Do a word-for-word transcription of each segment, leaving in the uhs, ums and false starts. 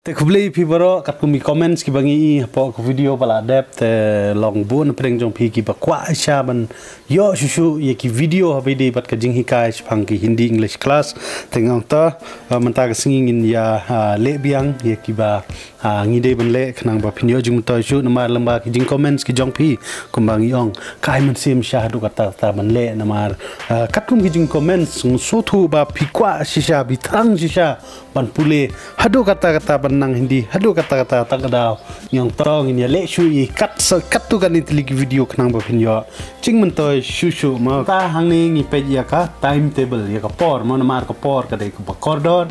Te khublei phi baroh, katkum ki comments kiba ngi i hapoh ka video ba la dep, te long bun na pdeng jong phi kiba kwah shisha ban ïoh shuh shuh ïa ki video haba ïadei bad ka jinghikai shaphang ki Hindi English class. Te nga ong to, ah, mynta ka sngi ngin ïa, ah, leh biang ïa kiba, ah, ngi dei ban leh khnang ba phin ïoh jingmyntoi shuh, namar lyngba ki jingcomments ki jong phi kumba ngi ong, ka ai mynsiem shisha haduh katta katta ban leh, namar, ah, katkum ki jingcomments nga sngewthuh ba phi kwah shisha, phi thrang shisha ban pule haduh katta katta, ban nang Hindi haduh katta katta. Ta ka daw ngi ong to ngin ïa leh shuh ïa kat sa katto katne tylli ki video khnang ba phin ïoh jingmyntoi shuh shuh mo. Te hangne ngi peit ïa ka timetable, ïa ka por mo, namar ka por ka dei kaba kordor.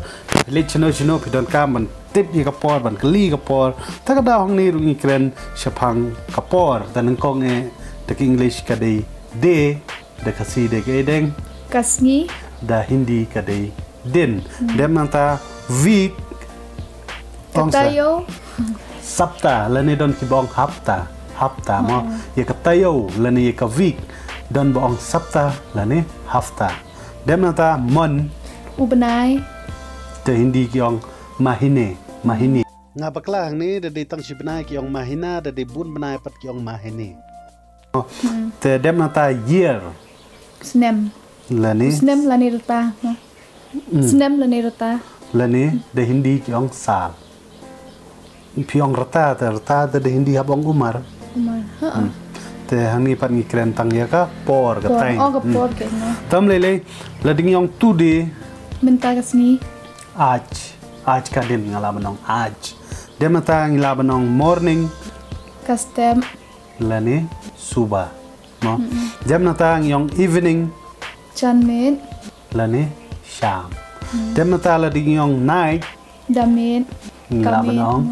Leit shano shano phi donkam ban tip ïa ka por, ban kylli ïa ka por. Ta ka daw hangne ruh ngi kren shaphang ka por, te nyngkong eh da ka English ka dei day, da Khasi dei kaei deng? Ka sngi. Da Hindi ka dei din. Hmm. Dep nangta week. Ka taïew. Sapta, lane don kiba ong hapta. Hapta mo. Oh. Ïa ka taïew lane ïa ka week don ba ong sapta lane hapta. Dep nangta month. U bnai. Da Hindi ki ong mahine, mahine. Nga bakla hangne, da dei tang shi bnai ki ong mahina, da dei bun bnai pat ki ong mahine. Hmm. Te dep nangta year. Snem. Lane? Snem lane rta, no? Hmm. Snem lane rta. Lane, da Hindi ki ong sal. Phi ong rta, te rta te da Hindi hap ong umar. Umar, ha. Hmm. Te hangne pat ngi kren tang ïa ka por, ka time. Por, oh, ka por, hmm, ka, no. Tam lei lei, lada ngi ong today. Mynta ka sngi. Aaj, aaj ka din, nga lah ban ong aaj. Dep nangta ngi lah ban ong morning. Ka step. Lane subah. Mo. Mm-mm. Dep nangta ngi ong evening. Janmiet. Lane sham. Mm. Dep nangta lada ngi ong night. Damiet. Ngi lah ban ong.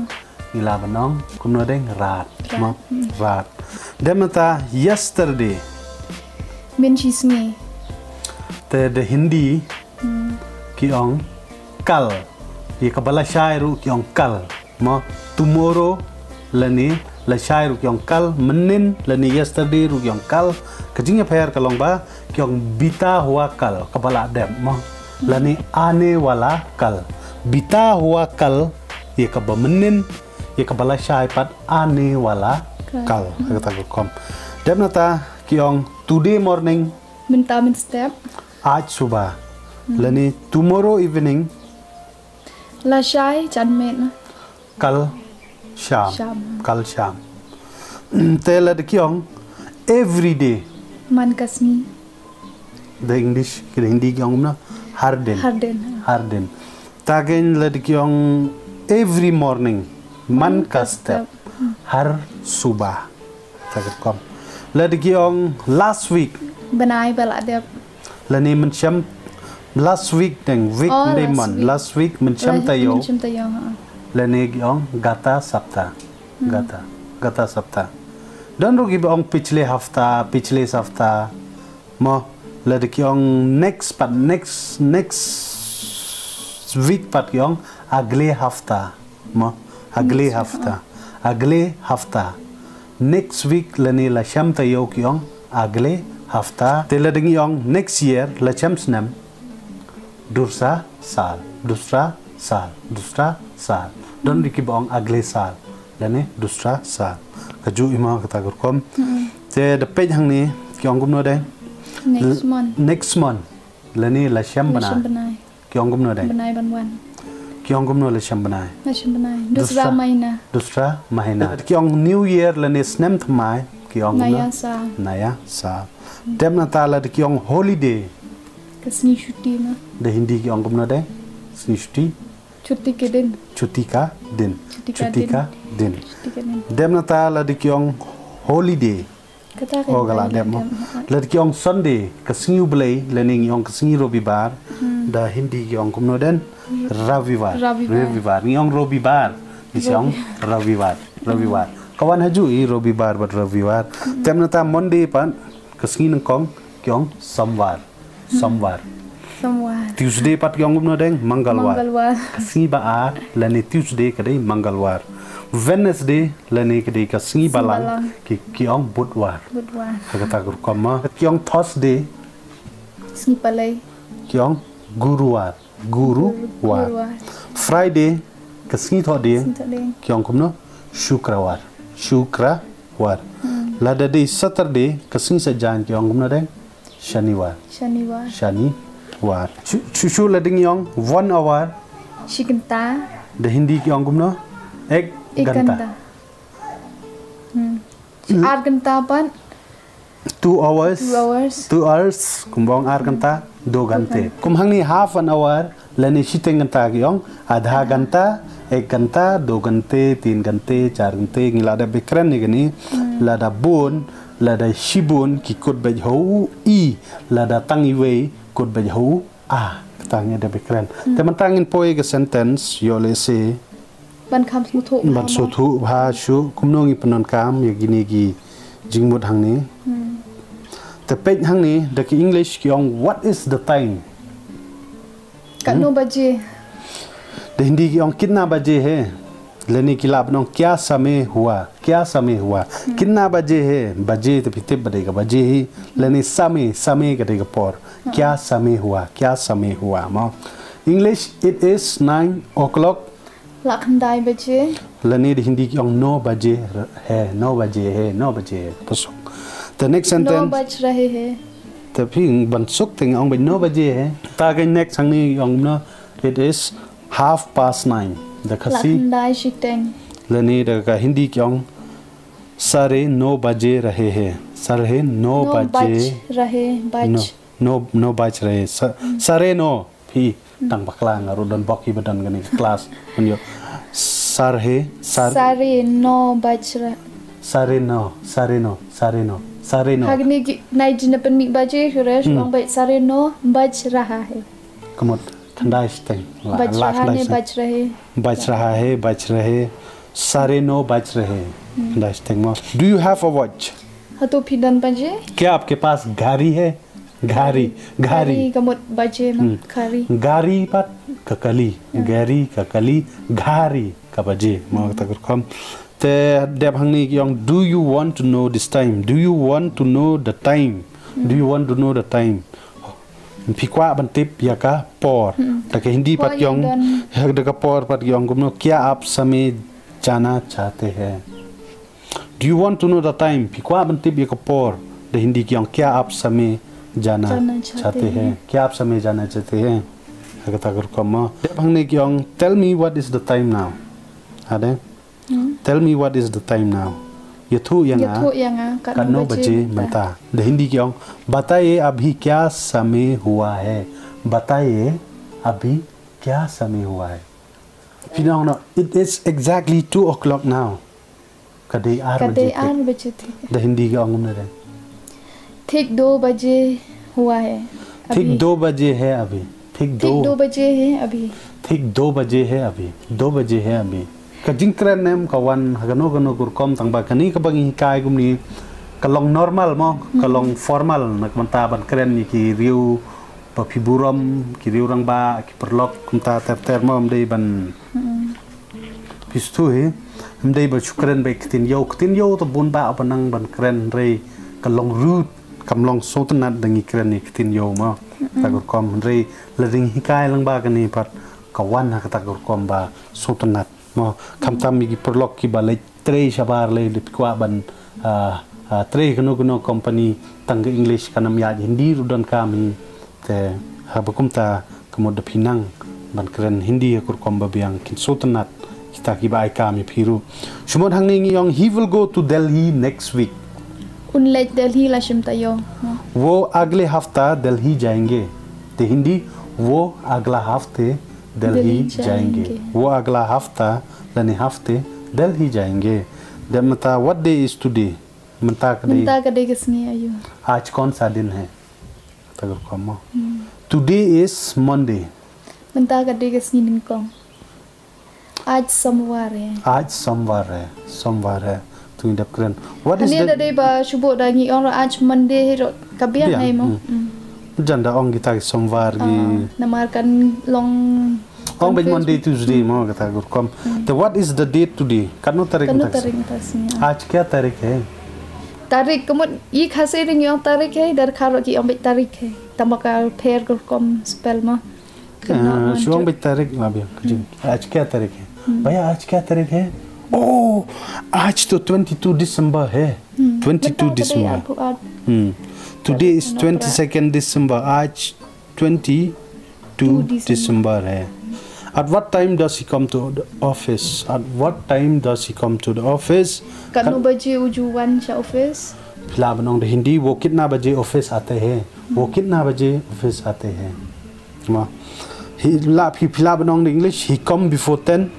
Ngi lah ban ong kumno deng? Rat. Rat. Mo. Mm. Rat. Dep nangta yesterday. Mynshisngi. Te da Hindi. Hmm. Ki ong kal. Ïa kaba lashai ruh ki ong kal. Mo, tomorrow lane lashai ruh ki ong kal, mynnin lane yesterday ruh ki ong kal. Ka jingïapher ka long ba ki ong bita hua kal, kaba la dep mo. Hmm. Lane aane wala kal. Bita hua kal, ïa kaba mynnin, ïa kaba lashai pat aane wala kal. Kal. Hmm. Ha kata ka rukom. Dep nangta ki ong today morning. Mynta mynstep. Aaj subah. Hmm. Lane tomorrow evening. Lashai janmiet na. Kal sham. Sham. Kal sham. Te lada ki ong every day. Man ka sngi. Da English, da Hindi ki ong kumno? Har din. Har din. Har din. Te again lada ki ong every morning. Man ka step. Man ka step. Har subah. Te ka rukom. Lada ki ong last week. Bnai ba la dep. Lane mynshem last week deng, week. Oh, dei last man. Week. Last week mynshem taïew. Last week mynshem taïew, ha. Lane ki ong gata sapta. Hmm. Gata. Gata sapta. Don ruh kiba ong pichle hafta, pichle sapta. Mo, lada ki ong next pat, next, next week pat ki ong agle hafta. Mo, agle hafta. Next week, oh. Agle hafta. Next week lane la shem taïew ki ong agle hafta. Te lada ngi ong next year, la shem snem. Dusra saal, dusra saal, dusra saal. Don ruh kiba ong agle saal lane dusra saal. Kajuh hi mo kata ka rukom. Mm-mm. Te da peit hangne ki ong kumno dei? Next month. Next month. Lane la shem bnai. La shem bnai. Ki ong kumno dei? Bnai ban wan. Ki ong kumno la shem bnai? La shem bnai. Dusra mahina. Dusra mahina. Ki ong New Year lane snem thymmai. Ki ong kumno? Naya saal. Naya saal. Dep nangta lada ki ong holiday. Ka sngi chuti na. Da Hindi ki ong kumno dei? Sngi chuti. Chuti ka din. Chuti ka din. Chuti ka din. Chuti ka din. Chuti ka din. Dep nangta lada ki ong holiday. Kata ka, oh, ka la dep mo. Lada ki ong Sunday, ka sngi U Blei, lane ngi ong ka sngi Robibar, hmm, da Hindi ki ong kumno dei? Ravivar. Ravivar. Ravivar. Ngi ong Robibar. Ngi ong Ravivar. Ravivar. Ka wan hajuh hi Robibar bad Ravivar. Hmm. Dep nangta Monday pat, ka sngi nyngkong, ki ong Somvar. Somvar. Somvar. Tuesday pat ki ong kumno dei? Mangalwar. Mangalwar. Ka sngi ba ar lane Tuesday ka dei Mangalwar. Wednesday lane ka dei ka sngi balang. Sngi balang. Ki, ki ong Budwar. Budwar. Ha kata ka rukom mo. Ki ong Thursday. Sngi palei. Ki ong Guruwar. Guruwar. Guruwar. Friday. Ka sngi Thohdieng. Sngi Thohdieng. Ki ong kumno? Shukrawar. Shukrawar. Hmm. Lada dei Saturday, ka sngi Saitjaiñ ki ong kumno dei? Shaniwar. Shaniwar. Shaniwar. Shu, shu, shu lada ngi ong one hour. Shi kynta. Da Hindi ki ong kumno? Ek ek kynta. Kynta. Hmm. L- Ar kynta pat. Two hours. Two hours. Two hours. Kumba ong ar kynta, do ghante. Ghante. Kum hangne half an hour, lane shiteng kynta ki ong, adha ghanta, ek ghanta, do ghante, teen ghante, char ghante, ngi la dep kren ïa kane, hmm, lada bun, lada shibun, ki kut beit ha u i, lada tang iwei, kut beit ha u a, kata ngi dep kren. Hmm. Te mynta ngin poi ka sentence, ïoh lehse, Ban kham sngewthuh. Ban sngewthuh bha shuh, kumno ngi pyndonkam ïa kine ki jingmut hangne. Hmm. Te peit hangne, da ki English ki ong, "What is the time?" Katno baje? Da Hindi ki ong, "Kitna baje hai?" Lane ki lah ban ong, "Kya samay hua? Kya samay hua?" Hmm. "Kitna baje hai?" Baje te phi tip ba dei ka baje hi. Lane samay, samay ka dei ka por. Hmm. "Kya samay hua? Kya samay hua?" Mo. English, "It is nine o'clock." Lah khyndai baje. Lane da Hindi ki ong, "No baje hai, no baje hai, no baje hai." Pasuk. The next sentence. No baj rahe hai. Te phi ban suk te ngi ong beit no baje hai. Ta ka next hangne ong kumno, "It is half past nine." Da Khasi. Lah khyndai shiteng. Lane da ka Hindi ki ong, "Sare no baje rahe hai." Sare no baje. No baj rahe, baj. No. No, no baj rahe. Sa-, hmm, sare no. Phi, hmm, tang bakla nga ruh don bok hi ba don kane ka class. Pynïoh. Sarhe, sar- Sare no baj ra- Sare no, sare no, sare no, sare no. Hangne ki, nai jin na pynmih baje, hure, hmm, ong beit sare no baj raha hai. Ka mut, khyndai shiteng. La, baj la raha khyndai ne shiteng. Baj rahe. Baj raha hai, baj rahe. Sare no baj rahe. Hmm. Khyndai shiteng mo. Do you have a watch? Hato phi don baje? Kya aapke paas ghadi hai? Ghari, ghari. Ghari ka mut baje ma, hmm, ghari. Ghari pat ka kali. Hmm. Ghari ka kali, ghari ka baje. Ma kata ka rukom. Te dep hangne ki ong, "Do you want to know this time? Do you want to know the time? Hmm. Do you want to know the time?" Phi kwah ban tip ïa ka por. Hmm. Da ka Hindi pat ki ong, da ka por pat ki ong kumno, "Kya aap samay jana chahte hai?" Do you want to know the time? Phi kwah ban tip ïa ka por? Da Hindi ki ong, "Kya aap samay jana chahte hai?" Kya aap samay jana chahte hai? Ha kata ka rukom mo. Dep hangne ki ong, "Tell me what is the time now." Ade? Hmm? "Tell me what is the time now." Ïathuh ïa nga. Ïathuh ïa nga, katno baje mynta? Da Hindi ki ong, "Bataiye abhi kya samay hua hai? Bataiye abhi kya samay hua hai?" Phi ong no, "It is exactly two o'clock now." Ka dei ar baje thik. Ka dei ar baje thik. Da Hindi ka ong kumno re? "Thik do baje hua hai. Thik do baje hai abhi. Thik do baje hai abhi. Thik do baje hai abhi. Do baje hai abhi." Ka jingkren em ka wan ha kano kano ka rukom, tang ba kane kaba ngi hikai kumne ka long normal mo, ka long formal na ka bynta ban kren ïa ki riew ba phi burom, ki riew rangbah, ki paralok kumta ter ter mo, ym dei ban Phi sngewthuh hi, ym dei ba shu kren beit ktien ïew, ktien ïew te bun bah ba nang ban kren, hynrei ka long rude, kam long sngewtynnat da ngi kren ïa ktien ïew mo. Kata ka rukom, hynrei lada ngi hikai lang ba kane pat ka wan ha kata ka rukom ba sngewtynnat mo. Khamtam ïa ki paralok kiba leit trei shabar lei, lada phi kwah ban, ah, ah, trei kano kano company, tang ka English kan ym ïaid, Hindi ruh donkam hi. Te haba kumta ka mut da phi nang ban kren Hindi ha ka rukom ba biang, kin sngewtynnat kita kiba ai kam ïa phi ruh. Shu mut hangne ngi ong, "He will go to Delhi next week." Un leit Delhi la shim taïew. Wo agle hafta Delhi jayenge. Te Hindi, "Wo agla hafte Delhi jayenge." Wo agla hafta lane hafte Delhi jayenge. Te mynta, what day is today? Mynta ka dei, mynta ka dei ka sngi aïu? Aaj kaun sa din hai? Kata ka rukom mo. Hmm. Today is Monday. Mynta ka dei ka sngi nyngkong. Aaj somwar hai. Aaj somwar hai. Somwar hai. To ngi dep kren. What is the... Hangne da dei ba shu buh da ngi ong ruh aaj Monday hi ruh ka biang hai mo. Hmm. Hmm. Jan da ong kita ki somwar ki. Ah, namar kan long Ong beit Monday, Tuesday mo, kata ka rukom. Hmm. Te what is the date today? Katno tarik mynta ka sngi? Katno tarik mynta ka sngi? Aaj kya tarik hai? Tarik, ka mut i Khasi ring ong tarik hai, da Dkhar ruh ki ong beit tarik hai. Tang ba ka pher ka rukom spell mo. Ah, shu ong beit tarik la biang. Hmm. Aaj kya tarik hai? भैया आज क्या तारीख है? Oh, आज तो twenty two December है। Twenty two December. Hmm. Today is twenty second December. आज twenty two December है। At what time does he come to the office? At what time does he come to the office? Katno baje u ju wan sha office? Phi lah ban ong da Hindi, वो कितना बजे ऑफिस आते हैं? वो कितना बजे ऑफिस आते हैं? Ma. Hi la phi, phi lah ban ong da English, he come before ten.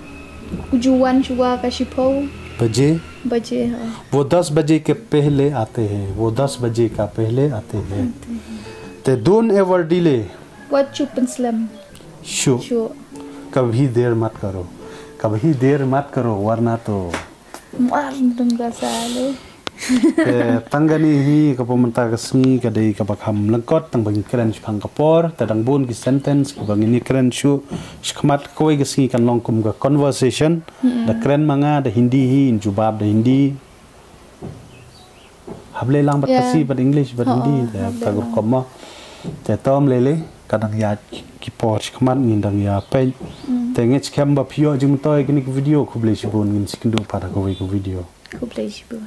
U ju wan shuwa ka shiphew baje. Baje, ha. वो दस बजे के पहले आते हैं। वो दस बजे का पहले आते हैं। Te don't ever delay. Wat shu pynslem. Shu. Shu. कभी देर मत करो। कभी देर मत करो, वरना तो Mar dum ka sa le. Te tang kane hi kaba mynta ka sngi ka dei kaba kham lyngkot, tang ba ngi kren shaphang ka por, te dang bun ki sentence kiba ngin ïa kren shuh shakhmat. Kawei ka sngi kan long kum ka conversation. Da kren ma nga da Hindi hi, in jubab da Hindi. Hap leh lang bad Khasi, bad English, bad Hindi, te ka gup kum mo. Te tom lei lei, ka dang ïaid ki por shakhmat, ngin dang ïa peit. Te ngeit skhem ba phi ïoh jingmyntoi kine ki video, khublei shibun, ngin sa ïakynduh pat ha kawei ka video. Khublei shibun.